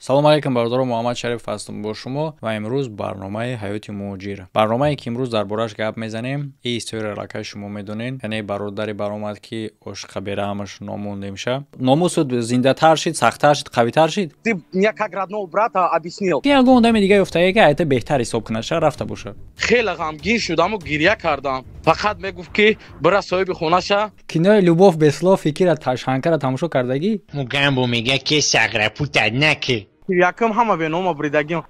Салом алейкум, бародаро, Муҳаммад Шариф ҳастам бо шумо ва имрӯз барномаи ҳаёти муҳоҷир. Барномае ки имрӯз дар борааш гап мезанем, и история аллакай шумо медонед, яъне бародаре баромад, ки ошиқа бераҳмаш номондемша. Номусуд зиндатар шид, сахттар шид, қавитар шид. Ты мне как родного брата объяснил. Ки ягон одами дига ёфтае, ки айта беҳтар ҳисоб кунад, ша рафта бошад. Хеле ғамгин шудаму гирья кардам. Фақат мегуфт, ки бира соҳиби хонаша. Кинои «Любовь без слов» фикира ташханкара тамошо кардагӣ? Мугамбо мега, ки саграпута наки. Якм ҳама бенома бридагим.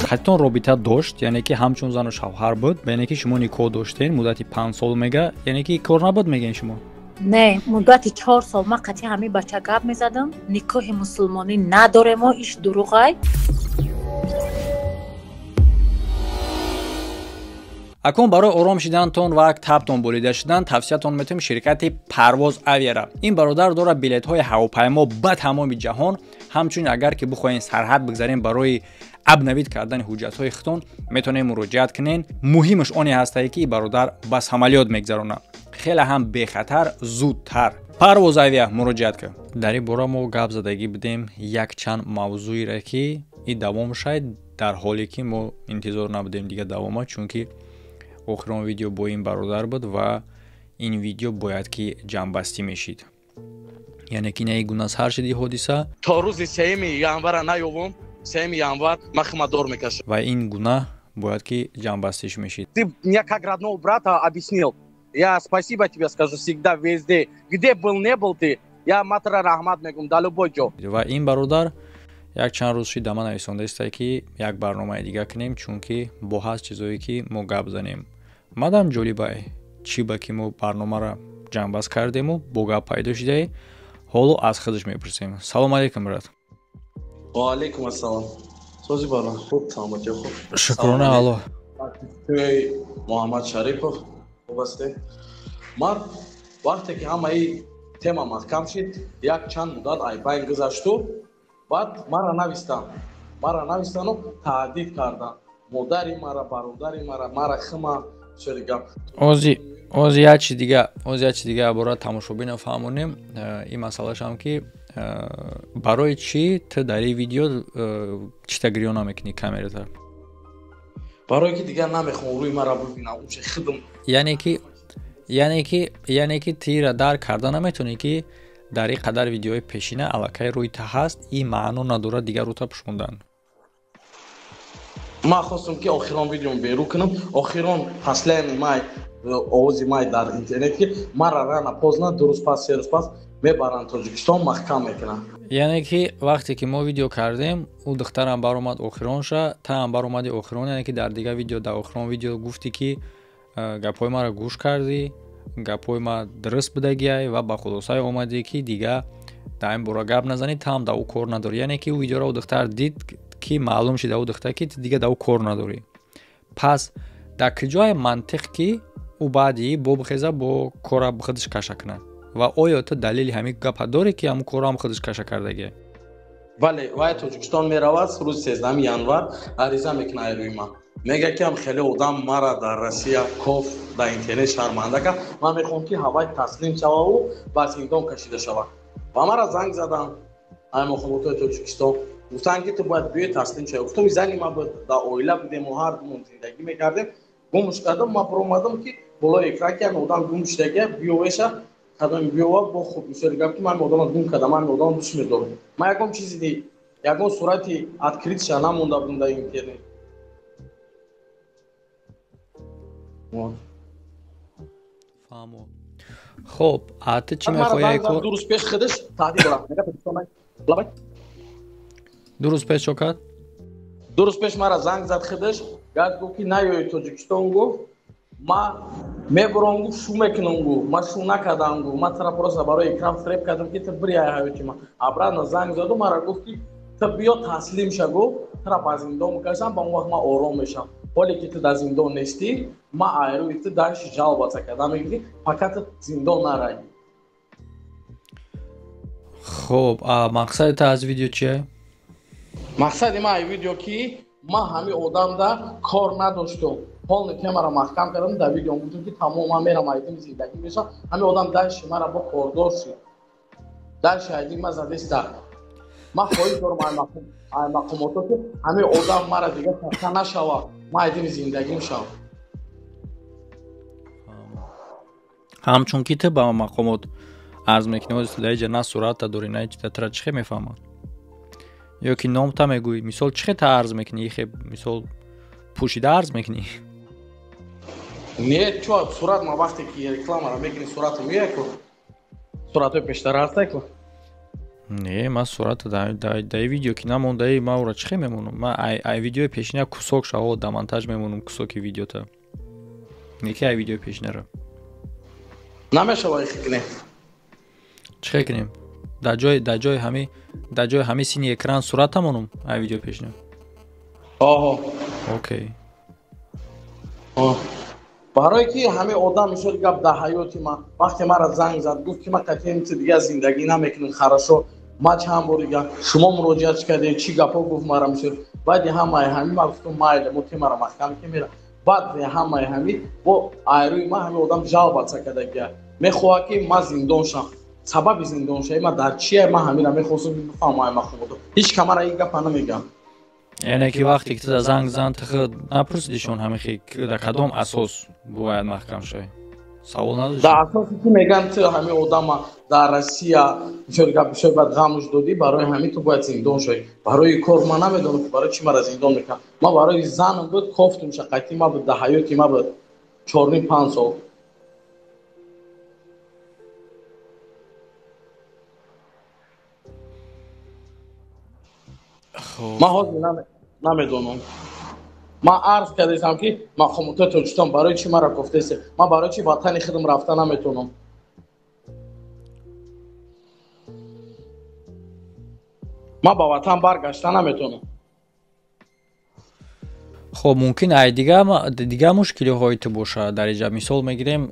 Хатон робита дошт, яъне ки ҳамчун зану шавҳар буд, яъне ки шумо никоҳ доштен муддати 5 сол, мега, яъне ки кор набуд, мегӯен шумо? Не, муддати 4 сол ман қатъи ҳамин бача гап мезадам. Никоҳи мусулмонӣ надоремо, иш дурӯғай. Акун барои ором шидантон ва табтон болида шудан тавсиятон метавонем ширкати Парвоз Авиара. Ин бародар дорад билетҳои ҳавопаймо ба тамоми ҷаҳон. Ҳамчунин, агар ки бихоҳем сарҳад бигзарем барои обновить кардани ҳуҷҷатҳои худтон, метавонем муроҷиат кунен. Муҳимаш оне ҳастае, ки бародар ба самолёт мегзаронад, хеле ҳам бехатар, зудтар. Парвоз Авиа муроҷиат кун. Дар ин бора мо гап задагӣ будем якчанд мавзӯере, ки и давом шавад, дар ҳоле ки мо интизор набудем дига давома, чунки охирон видео бо ин бародар буд ва ин видео бояд ки ҷамъбастӣ мешид, яъне ки на гуна сар шуди ҳодиса. То рӯзи 3 январа наёвум, 3 январ ман химадор мекашам. Ва ин гуна бояд ки ҷамъбастиш мешид. Ты мне как родного брата объяснил, я спасибо тебе скажу всегда, везде, где был не был ты, я матра раҳмат мегӯм дар любой ҷо. Ва ин бародар як чанд рӯз шид да ман нависондаистае, ки як барномаи дига кунем, чунки бо ҳаст чизое, ки мо гап занем. Мадам ҷолибай, чӣ ба ки мо барномаро ҷамъбаст кардему бо гап пайдо шудае. Ҳоло аз худаш мепурсем. Салом алейкум, брат. Ваалейкум ассалом. Сози, барон, хуб, саломатӣ, хуб. Шукрона Аллоҳ. Муҳаммад Шарипов, хуб ҳастед? Ман вақте ки ҳамаи тема маҳкам шид, як чанд муддат айбайн гузашту баъд мара навистану таҳдид карданд модари мара, бародари мара, мара хима. Ози як чи дига бора тамошобина фаҳмонем. Ин масъалашам, ки барои чӣ ту дар ин видео чита гирён намекунӣ камерата? Барое ки дигар намехоҳам рӯи мара бибинам, уше хидм. Яъне ки тира дарк карда наметавонӣ, ки дар ин қадар видеои пешина аллакай рӯи та ҳаст, ин маъно надорад дигар рӯта пӯшондан. Ман хостам, ки охирон видеом берун кунам, охирон, последний май овози май дар интернет, ки мара рано поздно, 2 рӯз пас, 3 рӯз пас мебаранд Тоҷикистон, маҳкам мекунанд. Яъне ки вақте ки мо видео кардем, ӯ духтарам баромад охиронша, таам баромади охирон, яъне ки дар дигар видео, дар охирон видео гуфтӣ, ки гапҳои маро гӯш кардӣ, гапҳои ма дуруст будагиай ва ба хулосае омадӣ, ки дига дар ин бора гап назанӣ, таам дар ӯ кор надорӣ. Яъне ки ӯ видеоро ӯ духтар дид, ки маълум шид ӯ духтар, ки дига дар ӯ кор надорӣ. Пас дар куҷое мантиқ, ки ӯ баъди бо бихеза, бо кора худаш каша кунад? Ва оё ту далели ҳамин гапа дорӣ, ки ҳамун корро ҳам худаш каша кардагӣ? Бале, вай Тоҷикистон меравад рӯзи 13 январ, ариза мекунад айрӯи ман. Мега, ки ҳам хеле одам мара дар Россия коф, дар интернет шарманда кард. Ман мехоҳам, ки ҳавай таслим шававу ба зиндон кашида шавад. Ва мара занг задам ай мухолифоти Тоҷикистон, гуфтанд, ки ту бояд биёи, таслим шавӣ. Гуфтам, зани ма буд, дар оила будем, мо ҳардумон зиндагӣ мекардем, гумш кардам. Ма баромадам, ки болои экран, ки ҳами одам гум шудагия, биёвеша, кадоми биёва бо хуб. Мисоли гап, ки ман одама гум кардам, ман одама дӯст медорам. Ман ягон чизи, ягон сурати открытша намонда будам дар интернет. Фаҳмо. Хоб, а ту чӣ мехоҳӣ? 2 рӯз пеш худаш таҳдид дорам. 2 рӯз пеш чо кард? 2 рӯз пеш мара занг зад худаш, гад гуфт, ки наёи Тоҷикистон, гуфт, ма мебурам, гуфт, шу мекунам, гуфт, ма шу накардам, гуфт, ма тара просто барои экран фреб кардам, ки ту бирӣ ай ҳаёти ма. Обратно занг заду, мара гуфт, ки ту биё, таслим ша, гуфт, тура ба зиндон мекашам, ба он вақт ман ором мешам. Ҳоле ки ту дар зиндон нестӣ, ма айрӯи ту дальше жалобаться кардам, мегӯ, пока ту зиндон нараӣ. Хоб, а мақсади ту аз видео чие? Мақсади ман ай видео, ки ман ҳамин одамда кор надоштум, полный темаро маҳкам кардам. Дар видео гуфтам, ки тамом, ман мерам, айдим зиндагӣ мешам. Ҳамин одам дальше мара бо кордор шид, дальше айдим ма задеста. Ман хоҳиш дорам ай мақомото ки ҳамин одам мара дига хафа нашава, ман айдини зиндагим шав. Ҳамчун ки ту ба мақомот арз мекунӣ, ҳозир дар иҷа на суратта дорӣ, на ичита, тура чӣ хел мефаҳманд? Ё ки номта мегӯӣ, мисол чӣ хел та арз мекунӣ? Ихе мисол пӯшида арз мекунӣ? Не, чо сурат ма вақте ки рекламаро мекунӣ, суратро меояд ку? Суратҳои пештара ҳастай ку? Не, ман сурата дар видео ки намондаи, ман ӯро чӣ хел мемонам? Ман ай видеои пешина кусок шаво да монтаж мемонам, кусоки видеота. Не ки ай видеои пешинаро. Намешава ихе кунем. Чӣ хел кунем? Дар ҷои ҳами сини экран сурата монум ай видеои пешина? Оҳо. Окей. Барое ки ҳамин одам мисол гап дар ҳаёти ман вақте мара занг зад, гуфт ки ман қатъиян дигар зиндагӣ намекунам, хорошо, ман чанд бор дигар шумо муроҷиат кардед, чӣ гапҳо гуфт мара мисол. Баъди ҳамаи ҳамин ман гуфтам майли, мо темаро маҳкам ки мера. Баъди ҳамаи ҳамин бо айрӯи ман ҳамин одам жалбаца кардагия, мехоҳад ки ман зиндон шам. Сабаби зиндоншавӣ ман дар чие? Ман ҳаминро мехостам ки бифаҳмам ай мақомото. Ҳеҷ ка мара ин гапа намегӯям. Яъне ки вақте ки ту да занг зан, ту худ напурсидишон ҳамихи дар кадом асос бояд маҳкам шавӣ? Савол надошти? Дар асосе ки мегӯянд ту ҳамин одама дар Россия бисёр гап бисёр бад ғамуш додӣ, барои ҳамин ту бояд зиндон шавӣ. Барои кор ман намедонам ки барои чӣ мара зиндон мекунанд. Ман барои занам буд, кофтум шақайти ман буд, дар ҳаёти ман буд 4-5 сол. Ман ҳозир намедонам. Ман арз кардастам ки мақомотои Тоҷикистон барои чӣ мара гуфтаст? Ман барои чӣ ватани худам рафта наметавонам? Ман ба ватан баргашта наметавонам. Хоб, мумкин ай дигар мушкилиҳои ту бошад дар иҷа. Мисол мегирем,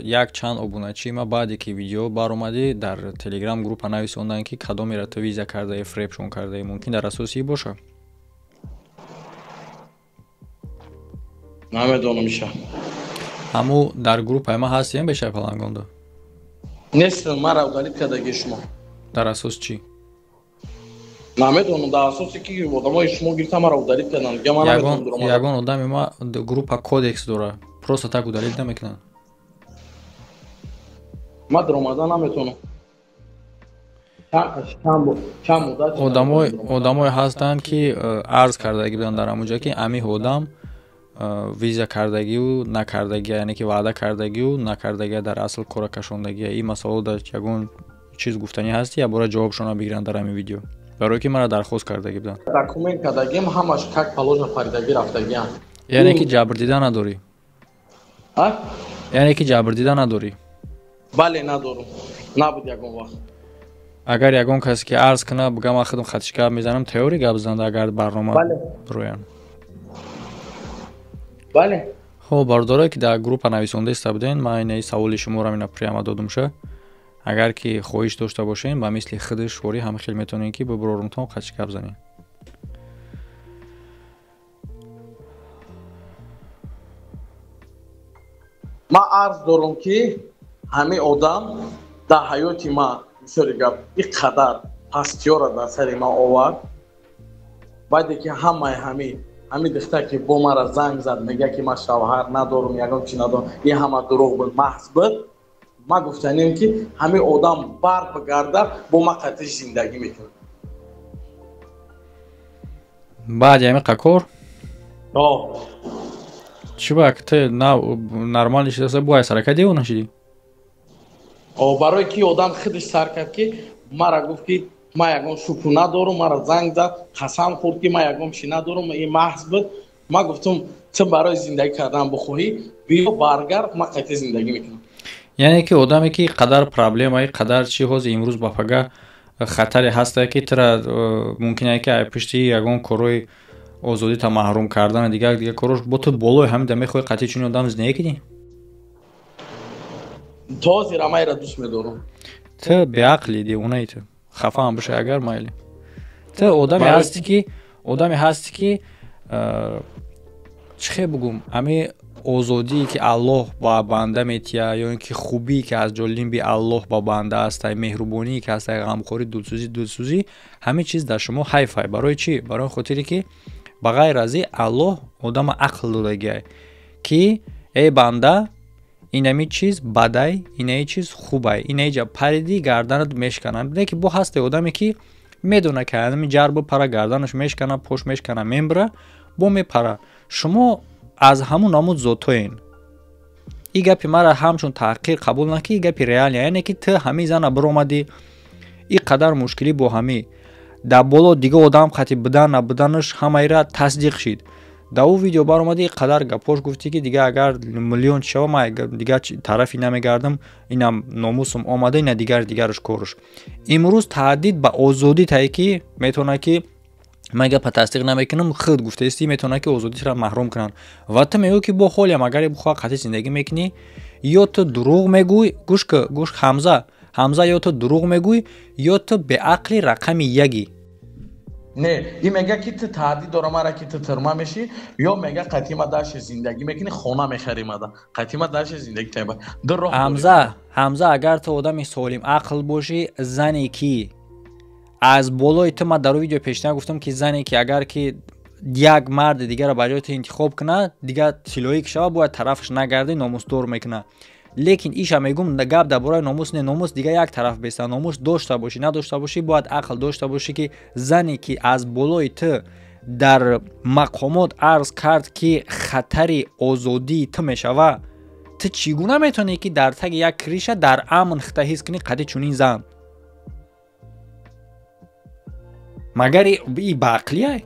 як чанд обуначии ма баъде ки видео баромадӣ дар телеграм группа нависонданд ки кадомеро ту виза кардаи, фребшон кардаи, мумкин дар асоси бошад? Намедонам иша. Ҳаму дар группаи ма ҳастем бешай палангонда? Нестам, мара удалит кардаги шумо. Дар асос чӣ? Намедонам, дар асосе ки одамои шумо гирифта мара удалит карданд. Дигар ман намедонам дуромадам. Ягон одами ма группа кодекс дора, просто так удалит намекунанд. Ман дуромада наметавонам. Одамое ҳастанд ки арз кардаги буданд дар ҳамон ҷо ки ами одам виза кардагиу накардагия, яъне ки ваъда кардагиу накардагия, дар асл кора кашондагия. Ин масъала дар ягон чиз гуфтанӣ ҳасти, я бора ҷавобшонро бигиранд дар ҳамин видео? Барое ки мара дархост кардаги буданд. Документ кардагиам ҳамаш как положено паридаги рафтагиам. Яъне ки ҷабрдида надорӣ? Яъне ки ҷабрдида надорӣ? Бале, надорам. Набуд ягон вақт. Агар ягон касе ки арз кунад, бигам ман худам хатиш гап мезанам, теория гап занда агар барнома роян. Бале. Хоб, бародарое ки дар группа нависонда иста буден, ман инаи саволи шуморо ина прямо додумша. Агар ки хоҳиш дошта бошен, ба мисли худи шворӣ ҳам хел метавонем ки бибурорумтон хатиш гап занем. Ман арз дорам ки ҳамин одам дар ҳаёти ман бисёри гап ин қадар пастиёро дар сари ман овард. Баъде ки ҳамаи ҳамин духтар ки бо мара занг зад, мегӯяд ки ман шавҳар надорам, ягон чи надорам, ин ҳама дурӯғ буд, маҳз буд. Ман гуфтанем ки ҳамин одам барг бигарда бо ман қатъи зиндагӣ мекунад. Баъди ҳамин қакор? Чӣ ба ту нормал нишидаста, бо ай сарака девона шидӣ? Барое ки одам худаш сар кард ки мара гуфт ки ман ягон шукр надорам, мара занг зад, қасам хӯрд ки ман ягон чи надорам, ин маҳз буд. Ман гуфтам ту барои зиндагӣ кардан бихоҳӣ, биё баргард, ман қатъи зиндагӣ мекунам. Яъне ки одаме ки қадар проблемаи қадар чи ҳозир имрӯз ба пага хатаре ҳаста ки тура мумкин ае ки ай пушти ягон корҳои озодита маҳрум кардан дигар дигар корҳош бо ту болои ҳамида мехоҳӣ қатъи чунин одам зиндагӣ кунӣ? То ҳозир амайра дӯст медорам. Ту беақли, девонаи ту. Хафа ҳам бошӣ агар майли. Ту одаме ҳастӣ ки чӣ хел бугум, ами Озодие ки Аллоҳ ба банда метиҳад, ё ин ки хубие ки аз ҷониби Аллоҳ ба банда ҳастай, меҳрубоние ки ҳастай, ғамхорӣ, дилсӯзӣ, ҳамин чиз дар шумо ҳайфай. Барои чӣ? Барои хотире ки ба ғайр аз ин Аллоҳ одама ақл додагиай, ки эй банда, инами чиз бадай, инаи чиз хубай, инаиҷа париди гарданат мешканад. Не ки бо ҳасте одаме ки медона ки ҳами ҷар бипара гарданаш мешкана, пош мешкана, мембира, бо мепара. Шумо аз ҳамун намуд зотоен. И гапи мара ҳамчун таҳқир қабул накӣ, и гапи реалия, яъне ки ту ҳамин зана биромадӣ, и қадар мушкилӣ бо ҳамӣ дар боло дига одам қати будан набуданаш ҳамаира тасдиқ шид. Дар ӯ видео баромадӣ, и қадар гапош гуфтӣ ки дига агар миллион шава, ман дига тарафи намегардам, инам номусум омада, ина дигар дигараш корш. Имрӯз таҳдид ба озодӣ тае ки метавонад ки ман гапа тасдиқ намекунам, худ гуфтаисти метавонад ки озодитро маҳрум кунанд. Ва ту мегӯӣ ки бо ҳолиам агар бихоҳ қатъи зиндагӣ мекунӣ, ё ту дурӯғ мегӯй, гӯш ки, гӯш Ҳамза, Ҳамза, ё ту дурӯғ мегӯй, ё ту беақли рақами яги. Не, и мега ки ту таҳдид дора мара ки ту тирма мешӣ, ё мега қатъи ма даши зиндагӣ мекунӣ, хона мехарӣ мада. Қатъи ма даши зиндагӣ таба. Ду роҳ. Ҳамза, Ҳамза, агар ту одами солим ақл бошӣ, зане ки аз болои ту, ман дар видео пештар гуфтам ки зане ки агар ки як марди дигарро ба ҷои ту интихоб кунад, дигар тиллоӣ ки шава, бояд тарафаш нагарди, номусдор мекунад. Лекин иша мегум, гап дар бораи номус не, номус дигар як тараф беста, номус дошта бошӣ надошта бошӣ, бояд ақл дошта бошӣ ки зане ки аз болои ту дар мақомот арз кард ки хатари озодии ту мешава, ту чӣ гуна метавонӣ ки дар таги як криша дар амн хита ҳис кунӣ қади чунин зан? Магар и баақлияй?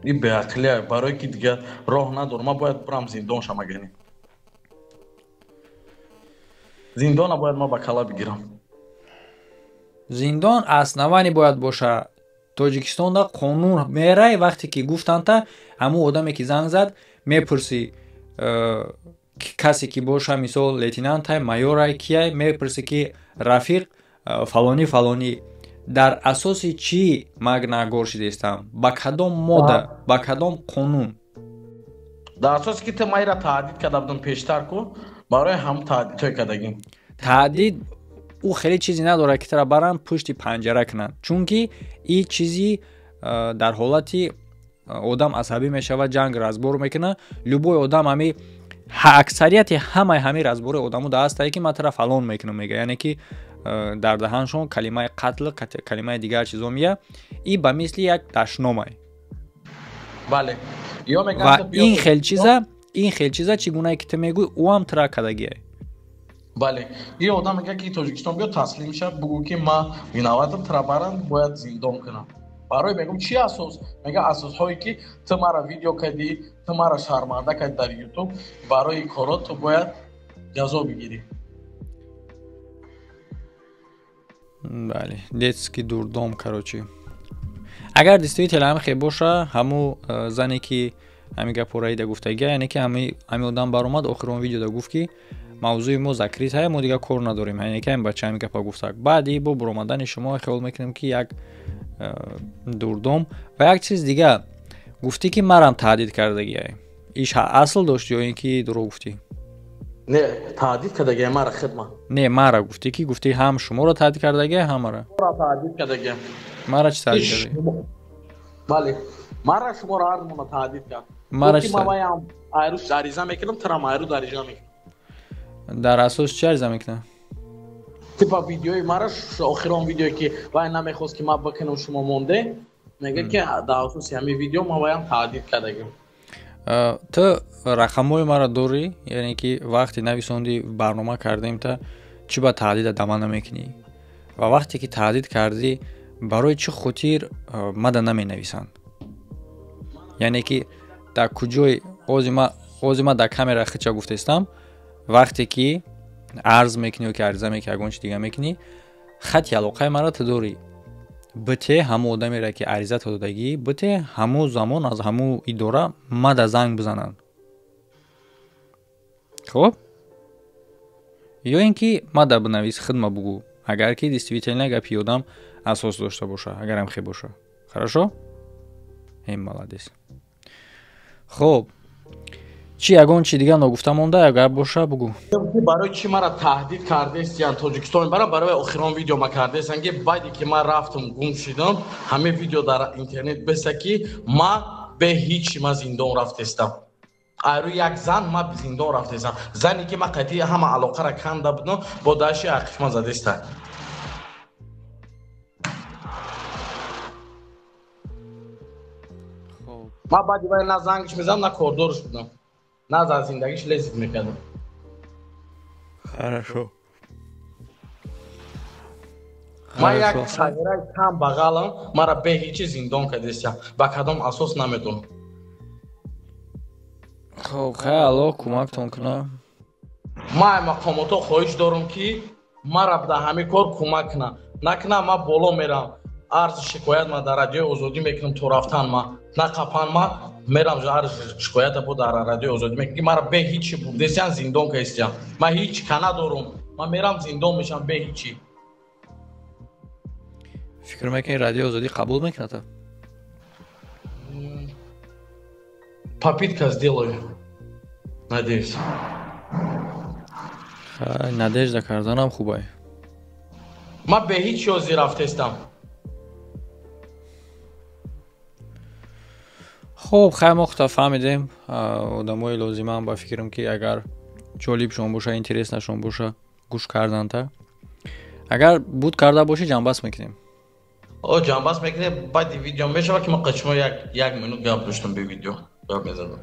И беақлияй, барое ки дигар роҳ надорам, ман бояд бирам зиндон шам, агани. Зиндона бояд ман ба кала бигирам. Зиндон основани бояд боша. Тоҷикистонда қонун мерай, вақте ки гуфтанта, ҳамун одаме ки занг зад, мепурсӣ, касе ки боша, мисол лейтенантай, майорай, кияй, мепурсӣ ки рафиқ фалонӣ фалонӣ дар асоси чӣ ман гунаҳгор шидаистам, ба кадом модда, ба кадом қонун? Дар асосе ки ту майра таҳдид карда будам пештар ку, барои ҳам таҳдидҳое кардагим. Таҳдид ӯ хеле чизе надорад ки тура баранд пушти панҷара кунанд, чунки и чизи дар ҳолати одам асабӣ мешавад, ҷанг разбор мекунад. Любой одам ҳами аксарияти ҳамаи ҳами разбори одамо дар ҳастае ки ман тура фалон мекунам мега, яъне ки дар даҳаншон калимаи қатл, калимаи дигар чизо мея, и ба мисли як дашномай. Бале. Ва ин хел чиза чӣ гунае ки ту мегӯй, ӯ ҳам тура кардагиай. Бале, и одам мега ки Тоҷикистон биё таслим шав, бугӯ ки ман виноватам, тура баранд, бояд зиндон кунам. Барои мегӯм чӣ асос? Мега асосҳое ки ту мара видео кардӣ, ту мара шарманда кардӣ дар Ютуб, барои корот ту бояд ҷазо бигирӣ. Бале, детский дурдом, короче. Агар действительно ҳам хел боша, ҳаму зане ки ҳамин гапҳоро ида гуфтагия, яъне ки ҳамин одам баромад, охирон видеода гуфт ки мавзӯи мо закрит ҳая, мо дигар кор надорем, яъне ки ҳамин бача ҳамин гапа гуфтак. Баъди бо баромадани шумо хиёл мекунем ки як дурдом. Ва як чиз дига, гуфтӣ ки марам таҳдид кардагиай. Иш асл дошт ё ин ки дурӯғ гуфтӣ? Не, таҳдид кардагиай мара хидма. Не, мара гуфтӣ ки гуфтӣ ҳам шуморо таҳдид кардагиай, ҳам мара. Таҳдид кардагиай. Мара чӣ таҳдид кардагиай? Бале, мара шуморо ҳар мона таҳдид кард. Мара чӣ? Ман ваям айрӯз ариза мекунам, турам айрӯз ариза мекунам. Дар асос чӣ ариза мекунам? Типа видеои мара, охирон видеое ки вай намехост ки ман бикунам, шумо монде, мега ки дар асоси ҳамин видео ман ваям таҳдид кардагим. Ту рақамҳои маро дорӣ, яъне ки вақте нависонди барнома кардем, та чӣ ба таҳдида дама намекунӣ? Ва вақте ки таҳдид кардӣ, барои чӣ хотир мада наменависанд? Яъне ки дар куҷои ози ма дар камера хича гуфтаистам, вақте ки арз мекунӣ ё ки ариза мекунӣ, ягон чи дига мекунӣ, хати алоқаи маро ту дорӣ. Бите ҳамун одамеро ки ариза то додагӣ, бите ҳамун замон аз ҳамун идора мада занг бизананд. Хоб? Ё ин ки мада бинавис, хидма бугӯ, агар ки действительно гапи одам асос дошта боша, агарам хе боша. Хорошо? Эй, молодец. Хоб, Чӣ, ягон чи дига ногуфта монда агар боша, бугӯ. Барои чӣ мара таҳдид кардестиян Тоҷикистон? Бара барои охирон видео ма кардестиян, ки баъде ки ман рафтам, гум шидам, ҳамин видео дар интернет беса, ки ма бе ҳичи ма зиндон рафтестам. Айрӯ як зан ма зиндон рафтестам, зане ки ма қатъи ҳама алоқара канда будам, бо даши ақишма задеста. Ма баъди вай на зангиш мезанам, на кордорш будам, на аз зиндагиш лезит мекардам. Хорошо. Ман як сагираи кам бағалам, мара бе ҳичи зиндон кардестиям, ба кадом асос, намедонам. Хоб, хай, Аллоҳ кӯмактон кунад. Ман мақомотҳо хоҳиш дорам, ки мара дар ҳамин кор кӯмак кунад. Накунам, ман боло мерам, арзи шикоят ма дар Радиои Озодӣ мекунам. То рафтан ма нақапан, ма мерам, арзи шикоята бо дар Радиои Озодӣ мекунам, ки мара бе ҳичи бурдестиям, зиндон кастиям. Ман ҳеҷ ка надорум, ман мерам, зиндон мешавам бе ҳичи. Фикр мекунӣ, Радиои Озодӣ қабул мекунад? Попытка сделаю, надеюсь. Надежда карданам хубай. Ман бе ҳеҷ ёзи рафтестам. Хуб, хай, мо хута фаҳмидем. Одамои лозимаам, ба фикрам, ки агар ҷолибшон боша, интереснашон боша, гӯш карданта. Агар буд карда бошӣ, ҷамъбаст мекунем. О, ҷамъбаст мекунем. Баъди видео мешава, ки ма қачмо як минут гап доштам, бе видео гап мезадам.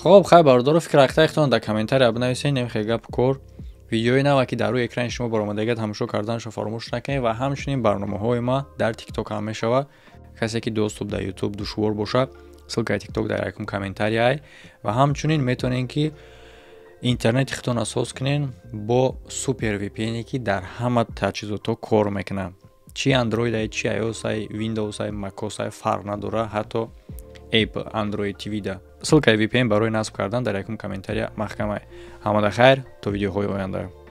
Хоб, хай, бародаро, фикр ақидаи дар комментария бинависед. Немхе гап кор, видеои нава, ки дар рӯи экрани шумо баромадагият, тамошо карданашро фаромӯш накунед. Ва ҳамчунин барномаҳои ма дар Тикток ҳам мешавад. Касе ки доступ дар Ютуб душвор бошад, ссылкаи Тикток дар якум комментарияй. Ва ҳамчунин метавонед, ки интернети худтон асос кунед бо супер VPN, ки дар ҳама таҷҳизотҳо кор мекунад, чи Android, чи iOS, Windows, macOS, фарқ надорад, ҳатто Apple Android TV да. Ссылкаи VPN барои насб кардан дар якум комментария маҳкамай. Ҳамада хайр, то видеоҳои оянда.